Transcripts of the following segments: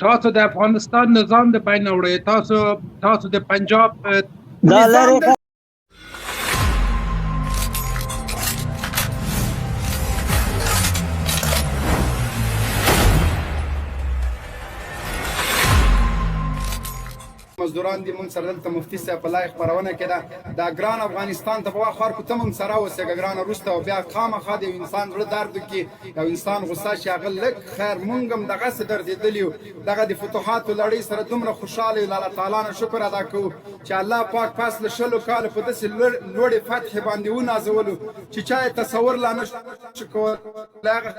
تاسو د افغانستان نظام د بین وړئ، تاسو د پنجاب دا نظام لرې د مزدوران دي. مونږ سره دلته مفتي صاحب په لای خپرونه کې ده. دا ګران افغانستان ته په وخت ورکو، ته مونږ سره اوسېږه ګرانه. وروسته او بیا خامخا د یو انسان زړه درد وکړي او انسان غوسه شي، هغه لږ خیر. مونږ هم دغسې دردېدلي یو. دغه د فتوحاتو لړۍ سره دومره خوشحاله یو. له الله تعالی نه شکر ادا کوو چې الله پاک پس له 20 کالو په داسې لوړې فتحې باندې ونازولو چې چا یې تصور لا نه شو کولی. هغه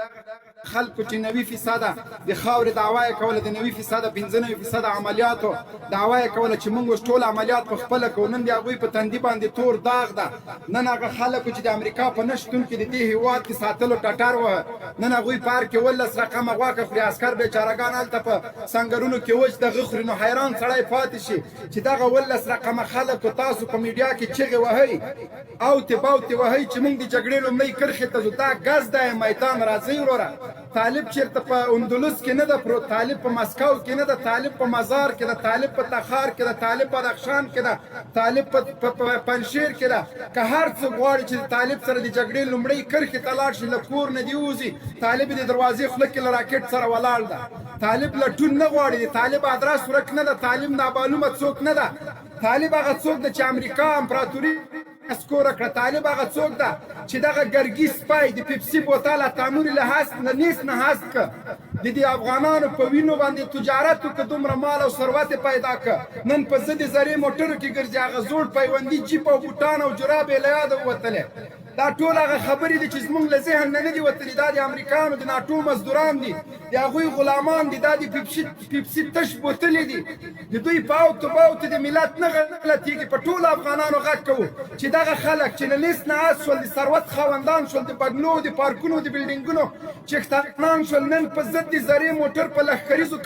خلکو چې 90 فیصده د خاورې دعوا یې کوله، د 90 فیصده، 95 فیصده عملیاتو دعوا یې کوله چې موږ اوس ټول عملیات په خپله کوو، نن د هغوی په تندي باندې تور داغ ده. نن هغه خلکو چې د امریکا په نه شتون کې د دې هیواد د ساتلو ټټر وه، نن هغوی په ارګ کې 17 رقمه غوښه خوري، عسکر بیچارهګان هلته په سنګرونو کې وچ دغه خوري. نو حیران سړی پاتې شي چې دغه 17 رقمه خلکو تاسو په میډیا کې چغې وهئ او ته باوتې وهئ چې موږ د جګړې لومړۍ کرښې ته ځو. دا ګز دی میدان. راځئ وروره، طالب چېرته په اندلس کې نه ده پروت، طالب په مسکو کې نه ده، طالب په مزار کې ده، طالب په تخار کې ده، طالب بدخشان کې ده، طالب په پنجشیر کې ده. که هر څوک غواړي چې د طالب سره د جګړې لومړۍ کرښې ته لاړ شي، له کور نه دې ووځي، طالب د دروازې خوله کې له راکټ سره ولاړ ده. طالب لټون نه غواړي، د طالب ادرس ورک نه ده، طالب نامعلومه څوک نه ده. طالب هغه څوک ده چې امریکا امپراتوري نسکوره کړه. طالب هغه څوک ده چې دغه ګرګي سپی د پیپسي بوتل تانوري له هست له نیس نه هست که د دې افغانانو په وینو باندې تجارت وکړه، دومره مال او ثروت یې پیدا که، نن په ضد زرې موټرو کې ګرځي، هغه زوړ پیوندي جیپ او بوټان او جرابې له یاده ووتلې. دا ټول هغه خبرې دي چې زمونږ له ذهن نه نه دي وتلي. دا د امریکایانو د ناټو مزدوران دي، د هغوی غلامان دي، دا د پیپسي تش بوتلې دي. د دوی په اوتو باوتو د ملت نه غلطیږي. په ټولو افغانانو غږ کوو چې دغه خلک چې له نیست نه اس شول، د ثروت خاوندان شول، د بنګلو، د پارکونو، د بلډینګونو چښتنان شول، نن په ضد د زرې موټر په لښکریزو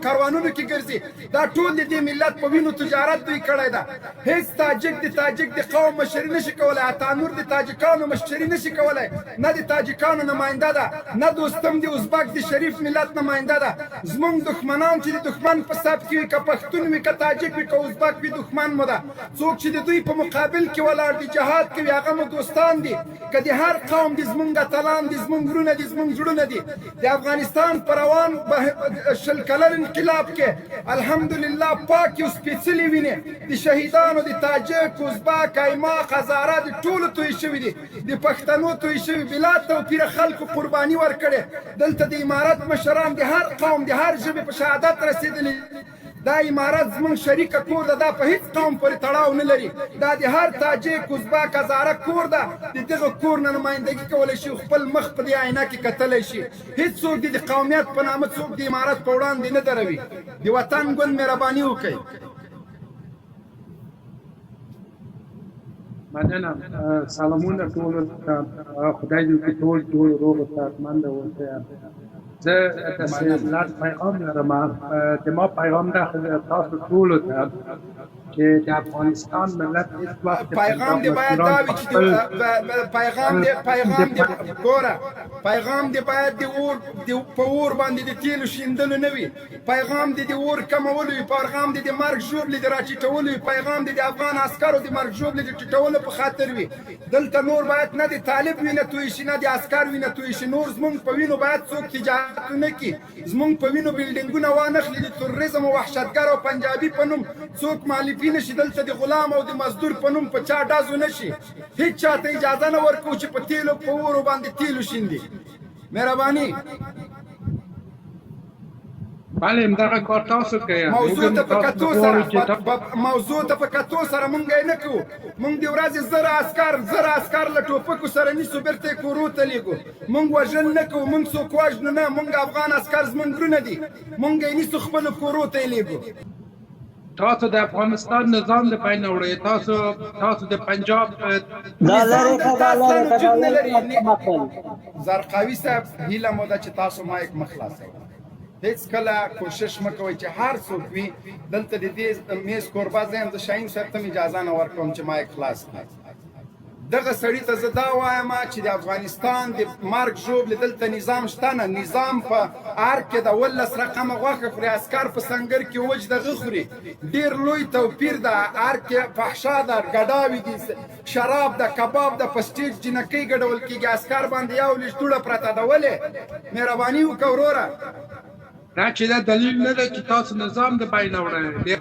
کاروانونو کې ګرځي، دا ټول د دې ملت په وینو تجارت دوی کړی ده. هیڅ تاجک د تاجک د قوم مشري نشي کولای، عطا نور د تاجکانو مشري نشي کولای، نه د تاجکانو نماینده ده، نه دوستم د ازبک د شریف ملت نماینده ده. زمونږ دښمنان چې د دښمن په صف کې وي، که پښتون وي، که تاجک وي، که ازبک وي، دښمن مو ده. څوک چې د دوی په مقابل کې ولاړ دي، جهاد کوي، هغه مو دوستان دي. که د هر قوم دي، زمونږ اتلان دي، زمونږ وروڼه دي، زمونږ زړونه دي. د افغانستان په روان 20 کلن انقلاب کې الحمدلله پاکې او سپېڅلې وینې د شهیدانو د تاجک، ازبک، ایماق، هزاره د ټولو توی شوي دي، د پښتنو توی شوي، بلا توپیره خلکو قرباني ورکړې. دلته د امارت مشران د هر قوم د هر ژبې په شهادت رسېدلي. دا امارت زمونږ شریکه کور ده، دا په هیڅ قوم پورې تړاو نه لري. دا د هر تاجک، ازبک، هزاره کور ده. د دغه کور نه نمایندګي کولی شي، خپل مخ په دې آینه کې کتلی شي. هیڅوک دې د قومیت په نامه څوک د امارت په وړاندې نه دروي. د وطن ګوند مهرباني وکړئ. مننه، سلامونه ټولو ته، خدای دې وکړي ټول جوړ روغ او صحتمند اوسئ. زه داسې لنډ پیغام لرم. د ما پیغام دا تاسو ټولو ته چې د افغانستان ملت هیڅ وخت پیغام دی باید دا وي چې پیغام دی ګوره، پیغام دی باید د اور د په اور باندې د تیلو شیندلو نه وي. پیغام دی د اور کمولو وي، پیغام دی د مرګ ژوبلې د راټیټولو وي، پیغام دی د افغان عسکرو د مرګ ژوبلې د ټیټولو په خاطر وي. دلته نور باید نه د طالب وینه توی شي، نه د عسکر وینه توی شي. نور زمونږ په وینو باید څوک تجارت نه کړي، زمونږ په وینو بلډینګونه وانخلي، د تروریزم او وحشتګر او پنجابي په نوم څوک مالفي نشي. دلته د غلام او د مزدور په نوم په چا ډزو نشي. هیڅ چاته اجازه نه ورکوو چې په تیلو په اورو باندې تیلو شیندي. مهرباني. بله، همدغه کار تاسو کوئ. موضوع ته په کتو سره، موضوع ته په کتو سره مونږ یې نه کوو. مونږ د ورځې 1000 عسکر، 1000 عسکر له ټوپکو سره نیسو، بیرته یې کورو ته لیږو. مونږ وژل نه کوو، مونږ څوک وژنو نه. مونږ افغان عسکر زمونږ ورونه دي، مونږ یې نیسو، خپلو کورو ته یې لیږو. تاسو د افغانستان نظام د بین وړئ، تاسو د پنجاب دا نظام لرې دلته دا اصلا لرې وجود نه لري. مقل زرقاوي صاحب، هیله مو ده چې تاسو مایک مه خلاصوئ. هیڅ کله کوشش مه کوئ چې هر څوک وي دلته د دې میز کوربه زه یم، زه شاهین صاحب ته اجازه نه ورکوم چې مایک خلاص کړي. دغه سړي ته زه دا وایم چې د افغانستان د مرګ ژوبلې دلته نظام شته نه، نظام په ارګ کې د 17 رقمه غوښه خوري، عسکر په سنګر کې وچ دغه خوري، ډیر لوی توپیر ده. ارګ کې فحشا ده، ګډاوې دي، شراب ده، کباب ده، په سټیج جینکۍ ګډول کېږي، عسکر باندې یو لږ دوړه پرته ده. ولې؟ مهرباني وکړه وروره. دا چې دا دلیل نه دی چې تاسو نظام د بینه وړی دی.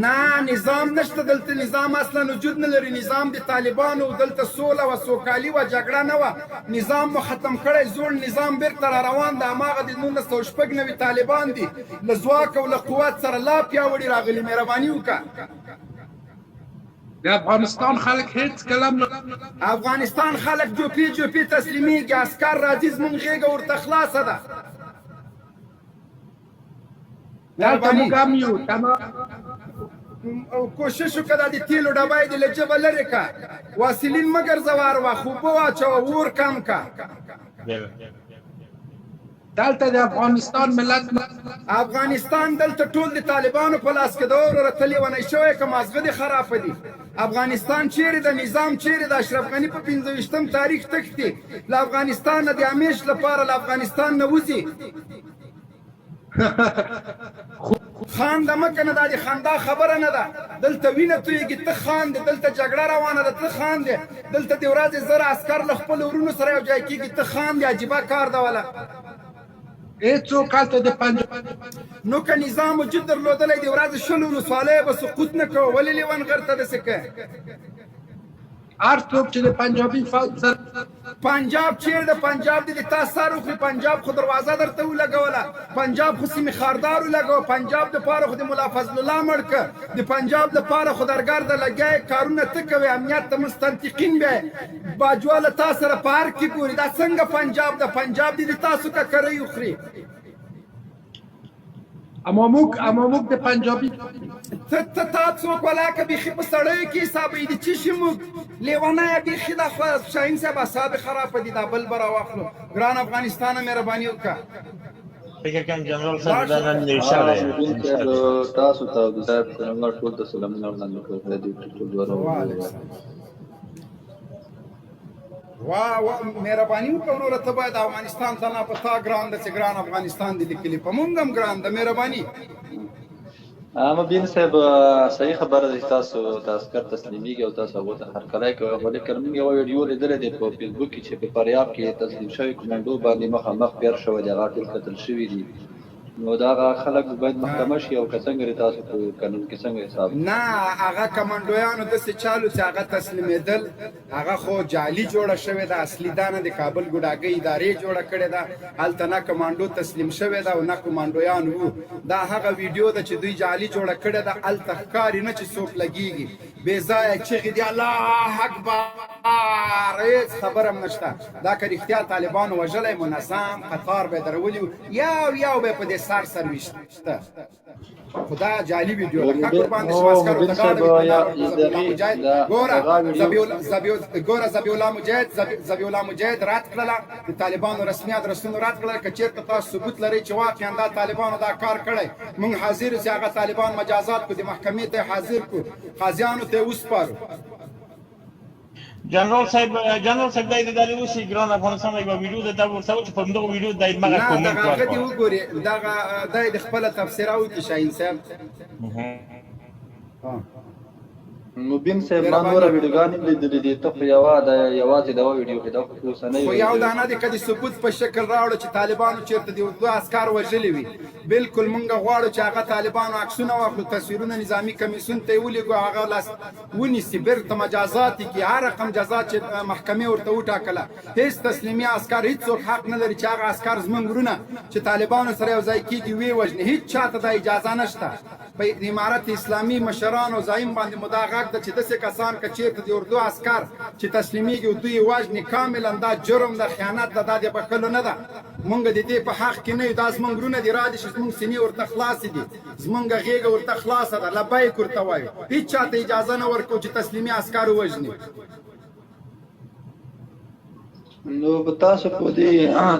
نه، نظام نشته دلته، نظام اصلا وجود نه لري. نظام د طالبانو، دلته سوله وه، سوکالي وه، جګړه نه وه. نظام مو ختم کړی، زوړ نظام بیرته را روان ده. هماغه د 1996 طالبان دي، له ځواک او له قوت سره لا پیاوړي راغلي. مهرباني وکړه. د افغانستان خلک هیڅ کله نه افغانستان خلک جوپی جوپی تسلیمیږي، عسکر راځي، زمونږ غېږه ورته خلاصه ده. دلته موږ هم یو تمام. کوشش وکړه دا د تیلو ډبه دې له جبه لرې که، واسلین مه ګرځوه هر وخت، اوبه واچوه، اور کم که. دلته د افغانستان ملت افغانستان دلته ټول د طالبانو په لاس کې ده وروره، ته لیونی شوی که مازغه دې خراب دي؟ افغانستان چیرې ده؟ نظام چیرې ده؟ اشرف غني په 25 تاریخ تښتي له افغانستان نه، د همیش لپاره له افغانستان نه وځي. خان د مکه نه، دا د خندا خبره نه ده. دلته وینه تویږي، ته خان دی. دلته جګړه روانه ده، ته خان دی. دلته د ورځې 1000 عسکر له خپلو ورونو سره یو ځای کېږي، ته خان دی. عجیبه کار ده وله. هیڅوک هلته د پنجاب نو که نظام وجود درلودلی، د ورځې 20 ولسوالیو به سقوط نه کوه. ولې لیون غر ته داسې کوې؟ هر څوک چې د پنجابي فوج سره پنجاب چیر د پنجاب دې تا سر وخوري. پنجاب خو دروازه درته ولګوله، پنجاب خو سیمې خاردار ولګوه، پنجاب د پاره خو د ملا فضل الله مړ که، د پنجاب د پاره خو درګرده لګیا کارونه ته کوې، امنیت ته مستنطقین بیا باجوه له تا سره په ارګ کې ګوري. دا څنګه پنجاب ده؟ پنجاب دې د تاسو ککرۍ وخوري. اما موږ د پنجابي ته تا څوک ولاکه بیخي په سړیو کې حسابوي د چی شي موږ لیونی بیخي. دا خو شاهین صاحب اعصاب یې خرابه دي، دا بل به راواخلو. ګران افغانستانه مهرباني وکړه. فکر کوم جنرال صاحب دا نن نوشته دی. مبین صاحب تاسو ته او د صاحب کړنلار ټول ته سلامونه وړاندې کوم. خدای دې وکړي ټول وعلیکم وا وا، مهرباني وکړه وروره. ته باید افغانستان ته نه په تا ګران ده چې ګران افغانستان دې لیکلي، په مونږ هم ګران ده. مهرباني. مبین صاحب، صحیح خبره ده چې تاسو د عسکر تسلیمیږي او تاسو هغو ته هرکلی کوئ، خو لیکن موږ یوه ویډیو لیدلې ده په فیسبوک کې چې په فاریاب کې تسلیم شوی کمانډو باندې مخامخ پیر شوی دی، هغه ټول قتل شوي دي. نو دغه خلک باید محکمه شي او که څنګه دي؟ تاسو په قانون کې څنګه حساب؟ نه، هغه کمانډویانو داسې چالو چې هغه تسلیمېدل، هغه خو جعلي جوړه شوې ده، اصلي دا نه د کابل ګوډاګۍ ادارې جوړه کړې ده. هلته نه کمانډو تسلیم شوې ده او نه کمانډویان وو. دا هغه ویډیو ده چې دوی جعلي جوړه کړې ده. هلته ښکاري نه چې څوک لګیږي، بې ځایه چغې دي، الله اکبر، هېڅ خبره هم نشته. دا که رښتیا طالبانو وژلی، منظم قطار به یې درولی، یو یو به په دې سر سر ویشته. خو دا جعلي ویډیو ده. ښه قربان دې شم، عسکرو ته ډاډه وي. مجاهد ګوره، ګوره ذبیح الله مجاهد، ذبیح الله مجاهد رد کړله، د طالبانو رسمي ادرسونو رد کړله. که چېرته تاسو ثبوت لرئ چې واقعا دا طالبانو دا کار کړی، مونږ حاضر یو چې هغه طالبان مجازات کړو، د محکمې ته حاضر کړو، قاضیانو ته یې وسپارو. جنرال صاحب، جنرال صاحب، دای د اوسې ګران افغانستان یو ویډیو د دا ورته چې په دغه ویډیو دای مغه کومنټ ورکړه. هغه دی وګوري، دغه دای د خپل تفسیر او کې شاهین صاحب. مبین صاحب، ما نوره ویډیوګانې هم لیدلې دي، ته خو یوه د یوازې دا ویډیو کې دا خو اوسنۍ خو یو دانه دې که د ثبوت په شکل راوړو چې طالبانو چېرته د اردو عسکر وژلي وي، بالکل مونږ غواړو چې هغه طالبانو عکسونه واخلو، تصویرونه نظامي کمیسیون ته یې ولیږو، هغه لاس ونیسي، بیرته مجازات یې کړي، هر رقم جزا چې محکمې ورته وټاکله. هیڅ تسلیمي عسکر، هیڅوک حق نه لري چې هغه عسکر زمونږ ورونه چې طالبانو سره یو ځای کېږي ویې وژني. هیڅ چاته دا اجازه نشته. په امارت اسلامي مشرانو زعیم باندې مو دا غږ ده چې داسې کسان که چېرته د اردو عسکر چې تسلیمیږي او دوی یې وژني، کاملا دا جرم ده، خیانت ده، دا د بښلو نه ده. مونږ د دې په حق کې نه یو. دا زمونږ ورونه دي، را دي شي، زمونږ سینې ورته خلاصې دي، زمونږ غېږه ورته خلاصه ده، لبیک ورته وایو. هیڅ چاته اجازه نه ورکوو چې تسلیمي عسکر ووژني. نو په تاسو په دې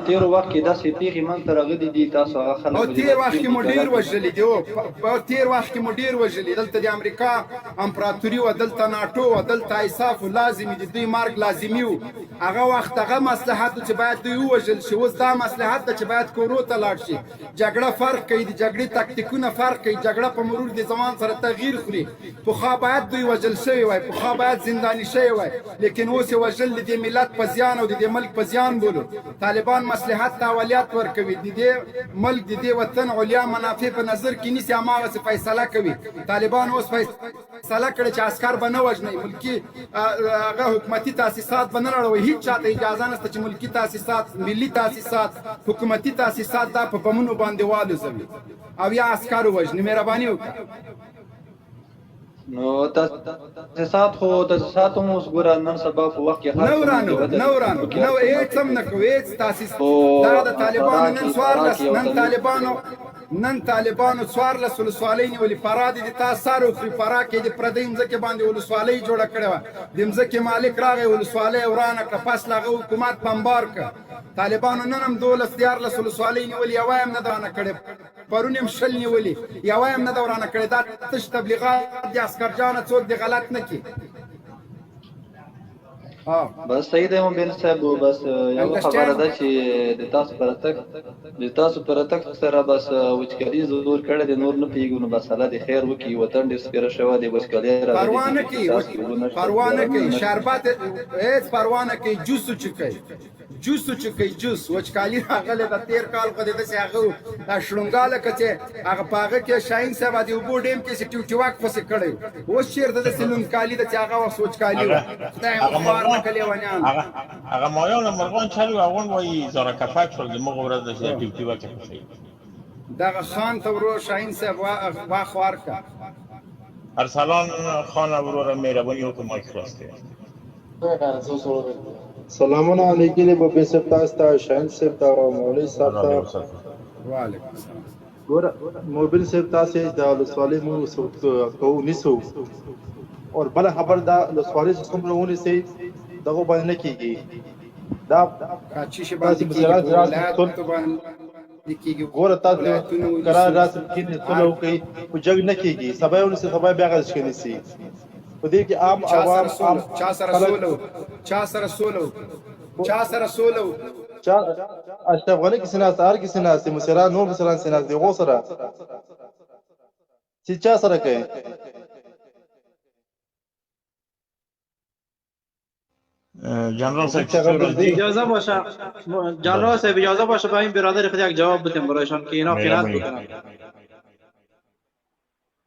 تیرو وخت کې داسې پیښې منځته راغلي دي، تاسو هغه خلک او تیر مدیریت وخت کړي کې دي مو که ډیر داسې؟ وژلي دي، او په تیر وخت کې مو ډیر وژلي. دلته د امریکا امپراتوري وه، دلته ناټو وه، دلته ایساف و، لازمي د دوی مرګ لازمي و. هغه وخت هغه مصلحت و چې باید دوی ووژل شي، اوس دا مصلحت ده چې باید کورو ته لاړ شي. جګړه فرق کوي، د جګړې تاکتیکونه فرق کوي، جګړه په مرور د زمان سره تغییر خوري. پخوا باید دوی وژل شوي وای، پخوا باید زنداني شوي وای، لیکن اوس یې وژل د دې ملت په زیان او د دې ملک په زیان بولو. طالبان مصلحت ته اولیت ورکوي، د دې ملک د دې وطن علیا منافع په نظر کې نیسي، هماغسې فیصله کوي. طالبان اوس فیصله کړې چې عسکر به نه وژنئ، ملکي هغه حکومتي تاسیسات به نه نړوئ. هیڅ چاته اجازه نشته چې ملکي تاسیسات، ملي تاسیسات، حکومتي تاسیسات دا په بمونو باندې والوزوي او یا عسکر ووژني. مهرباني وکړه. نو تاسیسات خو تاسیسات هم اوس ګوره نن سبا په وخت کې هر نه څه ورانو، موجوده ده نه ورانو، کې نه هر څه هیڅ هم نه کوي، هیڅ تاسیس. په دا د فراه طالبانو نن کې فراه 14 کې یو نن څلوېښت طالبانو نن طالبانو 14 ولسوالۍ نیولې. فراه دې د تا سر وخوري، فراه کې د پردۍ مځکې باندې ولسوالۍ جوړه کړې وه، د مځکې مالک راغی ولسوالۍ یې ورانه کړه، پس له هغه حکومت بمبار کړ. طالبانو نن هم 12 13 ولسوالۍ نیولې، یوه یې هم نه ده ورانه کړې. پرون یې هم 20 نیولې، یوه یې هم نه ده ورانه کړې. دا تش تبلیغات دي عسکر جانه، څوک دې غلط نه کړي. بس صحیح دی مبین صاحب، بس یو خبره ده چې د تاسو پر تک د تاسو پر تک سره بس وچکالي زور کړی دی، نور نه پیږو. نو بس الله دې خیر وکړي، وطن ډېر سپیره شوی دی، وچکالي راغلې پروا دي، نه کوي، تاسو کې اوبه نشته، پروا نه کوي، بارانونه نشته. شربت هیڅ پروا نه کوي، جوس وچکوي، جوس وچکوي، جوس. وچکالي راغلې ده، تېر کال خو دې داسې هغه و، دا شړونګا لکه چې هغه په هغه کې شاهین صاحب د اوبو ډېم کې چې ټیوټیواک خوسې کړی و، اوس چېرته داسې لوند کالي ده چې هغه وخت وچکالي وه. خدای مو هغه خوار نه مرغان کړه لیونیان. هغه هغه مایان مرغان چل هغه وایي زاره کفک شول د مغه ورځ چې ټیوټي وکړه خوشي. دغه خان ته ورور شاهین صاحب واخ ورکړه. ارسلان خان وروره مهرباني وکړه مایک خلاص کړئ. سلامونه علیکم مبین صاحب، تاسو ته، شاهین صاحب ته او مولوي صاحب الله دې ته. وساته. وعلیکم السلام. ګوره مبین صاحب، تاسو د ولسوالۍ موږ کوو نیسو، او بله خبر دا ولسوالۍ چې څومره ونیسئ دغه باندې نه کېږي. دا چی شي تاسو باندې کېږي؟ مسلمان په چې راسئ ولایاتو باندې کېږي، ګوره تاسو ولایتونه قرار ونیسو. راسئ کښېنئ، سوله وکړئ، خو جنګ نه کېږي. سبا یې ونیسئ، سبا یې بیا غږ نیسي. په دې کې عام چا عوام سره عام سوله، چا سره خلک سوله وکړو، چا سره سوله وکړو، چا سره سوله وکړو؟ چا اشرف غني کې سیناست، هر کې سیناست، مسلمان نور مسلمان سیناست دی، غو سره چې چا سره کوي؟ جنرال صاحب چغه چطور دی؟ اجازه باشه جنرال صاحب، اجازه باشه با این برادر خود یک جواب بدیم برایشان که اینا قناعت مهربانی بکنن.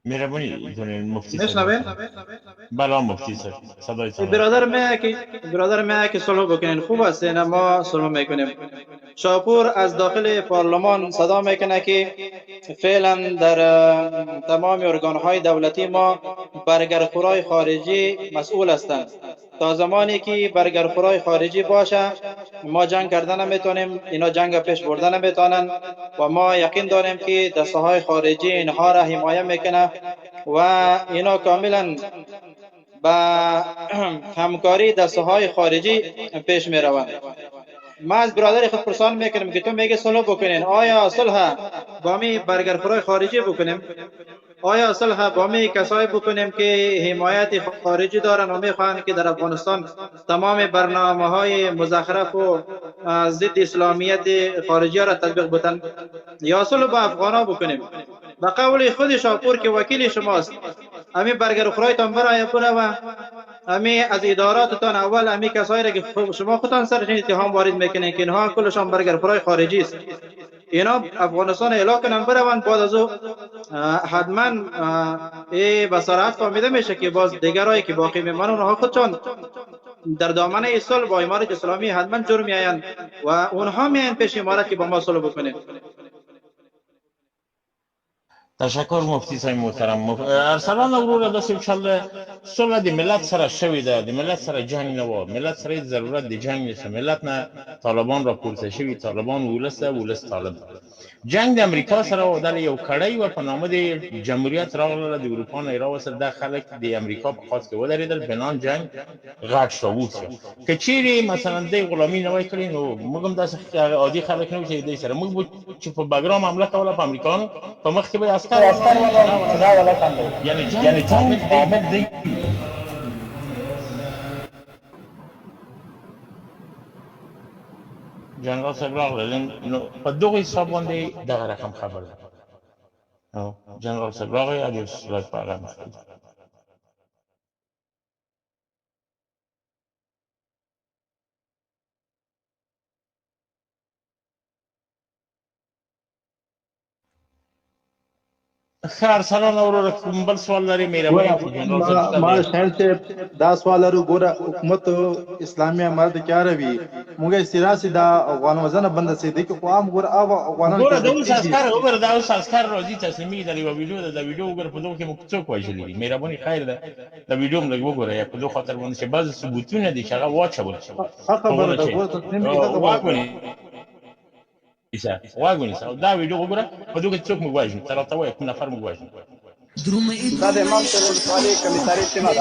مهربانی مفتی صاحب. میشنوین؟ بله مفتی صاحب، صدایتان برادر میگه که برادر میگه که صلح بکنین، خوب است، نه ما صلح میکنیم. شاپور از داخل پارلمان صدا میکنه که فعلا در تمام ارگانهای دولتی ما برگرخورای خارجی مسئول هستند. تا زمانی که برگرخورای خارجی باشه ما جنگ کردن نمیتونیم، اینا جنگ پیش بردن نمیتونن و ما یقین داریم که دسته های خارجی اینها را حمایه میکنه و اینا کاملا به همکاری دسته های خارجی پیش می روند. ما از برادر خود پرسان میکنیم که تو میگه صلح بکنین، آیا صلح با می برگرخورای خارجی بکنیم؟ آیا صلح با می کسایی بکنیم که حمایت خارجی دارن و میخواهند که در افغانستان تمام برنامه های مزخرف و ضد اسلامیت خارجی را تطبیق بتن؟ یا صلح با افغان ها بکنیم؟ به قول خود شاپور که وکیل شماست، امی برگرخورایتان برای بروه، امی از اداراتتان اول امی کسایی را که شما خودتان سرشون اتهام وارد میکنین که اینها کلشان برگرخورای خارجی است، اینا افغانستان اعلا کنن بروند. بعد از او حتما ای به صراحت فهمیده میشه که باز دیگرایی که باقی میمانند اونها خودشان در دامنه صلح با امارت اسلامی حتما جرم میآیند و اونها میآیند پیش امارت که با ما صلح بکنید. تشکر مفتی صاحب محترم. ارسلان وروره، داسې یو چل دی، سوله د ملت سره شوې ده، د ملت سره جنګ نه و، ملت سره هیڅ ضرورت د جنګ نشته. ملت نه طالبان را پورته شوي، طالبان ولس ده، ولس طالب ده. جنگ د امریکا سره و، دله یو کړۍ وه په نامه د جمهوریت راغله، د اروپا نه یې راوستل، دا خلک د امریکا په خاص کې ودرېدل، بنان جنگ غټ شو، اوږد شو. که چیرې مثلا دی غلامي نه وای کړې نو موږ هم داسې عادي خلک نه وو چې دی سره موږ به چې په بګرام حمله کوله په امریکانو په مخ کې به یې عسکر یعنی جنگ عامل دی. جنرال صاحب راغلل نو په دغه حساب باندې دغه رقم خبره ده. جنرال صاحب راغی، د سلایډ په اړه مخکې. ښه ارسلان وروره، کوم بل سوال لرې؟ مهرباني وکړه جنرال صاحب ستا ما دی. شاهین صاحب دا سوال لرو، ګوره حکومت اسلامي امارت کیاره وي موږ استراسي دا افغان وزنه بند سي دي خو عام ګوره هغه افغانان ګوره کې د اوس کیږي. عسکر وګوره، دا اوس عسکر راځي تسلیمي. دا یوه ویډیو ده، دا ویډیو وګوره، په دغه کې موږ څوک وژلي دي. مهرباني خیر ده، دا ویډیو هم لږ وګوره، یا په دغه خاطر باندې چې بعضې ثبوتونه دي چې هغه واچول شي. ښه خبره وګوره ده، چې ګوره تسلیم کې ښه خبره غوږ ده. ونیسه، غوږ ونیسه او دا ویډیو وګوره، په دغه کې څوک موږ وژنو، ته راته ووایه کوم نفر موږ وژنو. دا د امام صاحب ولسوالۍ کمیساري سیمه ده،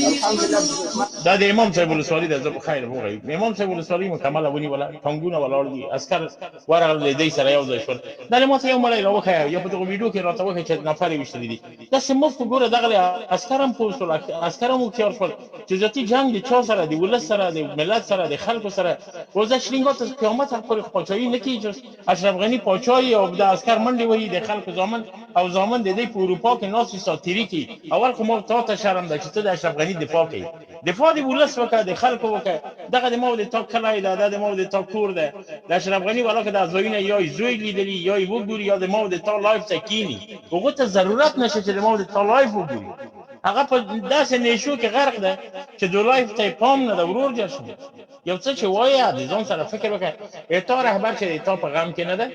الحمدلله. دا د امام صاحب ولسوالي ده، زه په خیر وغیم. امام صاحب ولسوالي مکمله ونیوله، ټانګونه ولاړ دي، عسکر ورغلل، له دوی سره یو ځای شول. دا له ماته یو مړی راوښیه، یا په دغه ویډیو کې راته وښیه چې نفر یې ویشتلي دي. داسې مفت ګوره، دغه عسکر هم پوه شول، عسکر هم هوښیار شول چې ذاتي جنګ د چا سره؟ د ولس سره، د ملت سره، د خلکو سره. اوس دا شلینګا تر قیامت پورې پاچاهي نه کېږي چې اشرف غني پاچا او د عسکر منډې وهي، د خلکو زامن او زامن د دې په اروپا کې ناست وي ساتیري کوي. اول خو ما تا ته شرم ده چې ته د اشرف غني دفاع کوي. دفاع د ولس وکړه، د خلکو وکړه. دغه د ما او د تا کلی ده، دا د ما او د تا کور ده. د اشرف غني ولا که د ځایونه یا یې زوی لیدلی یا یې وګوري یا د ما او د تا لایف ته کینی، هغه ته ضرورت نشته چې د ما او د تا لایف وګوري. هغه په داسې نیشو کې غرق ده چې د لایف ته یې پام نه ده. ورور جشن یو څه چې وایه د ځان سره فکر وکړه. تا رهبر چې تا په غم کې نه ده،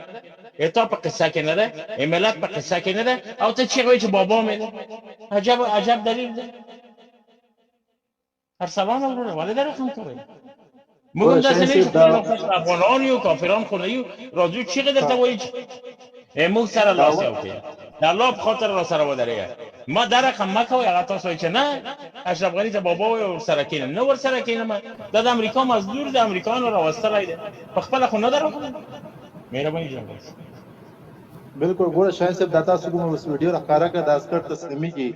تا په قصه کې نه ده، ملت په قصه کې نه ده، او ته چیغې وهې چې بابا مې ده. عجب عجب دلیل ده. ارسلان وروره، ولې دا رقم کوئ؟ موږ هم ګوره داسې شاهین نه یو صاحب چې دا افغانان یو، کافران خو نه یو. راځو چیغې درته وایي چې موږ سره دا لاس یو کړئ، د الله په خاطر را سره ودرېږه. ما دا رقم مه کوئ. هغه تاسو وایئ چې نه اشرف غني ته بابا وایي ورسره کښېنم، نه ورسره کښېنم. دا د امریکا مزدور د امریکایانو راوستلی دی، په خپله خو نه ده راغلی. مهرباني جنرال. بالکل ګوره شاهین صاحب، دا تاسو کومه اوس ویډیو راښکاره کړه د عسکر تسلیمیږي،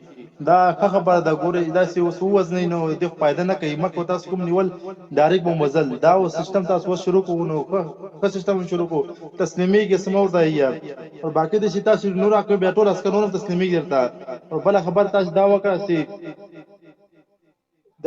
دا ښه خبره ده. ګوره داسې اوس ووژنئ نو دې خو فایده نه کوي. مخکې تاسو کوم نیول ډایرک به مو وزل، دا اوس سیستم تاسو اوس شروع کوو نو ښه سیستم شروع کوو. تسلیمیږي څه مه ورته یې، او باقي د چې تاسو نور راکړئ بیا ټول عسکر نور هم تسلیمیږي درته. او بله خبره تاسو دا وکړه چې د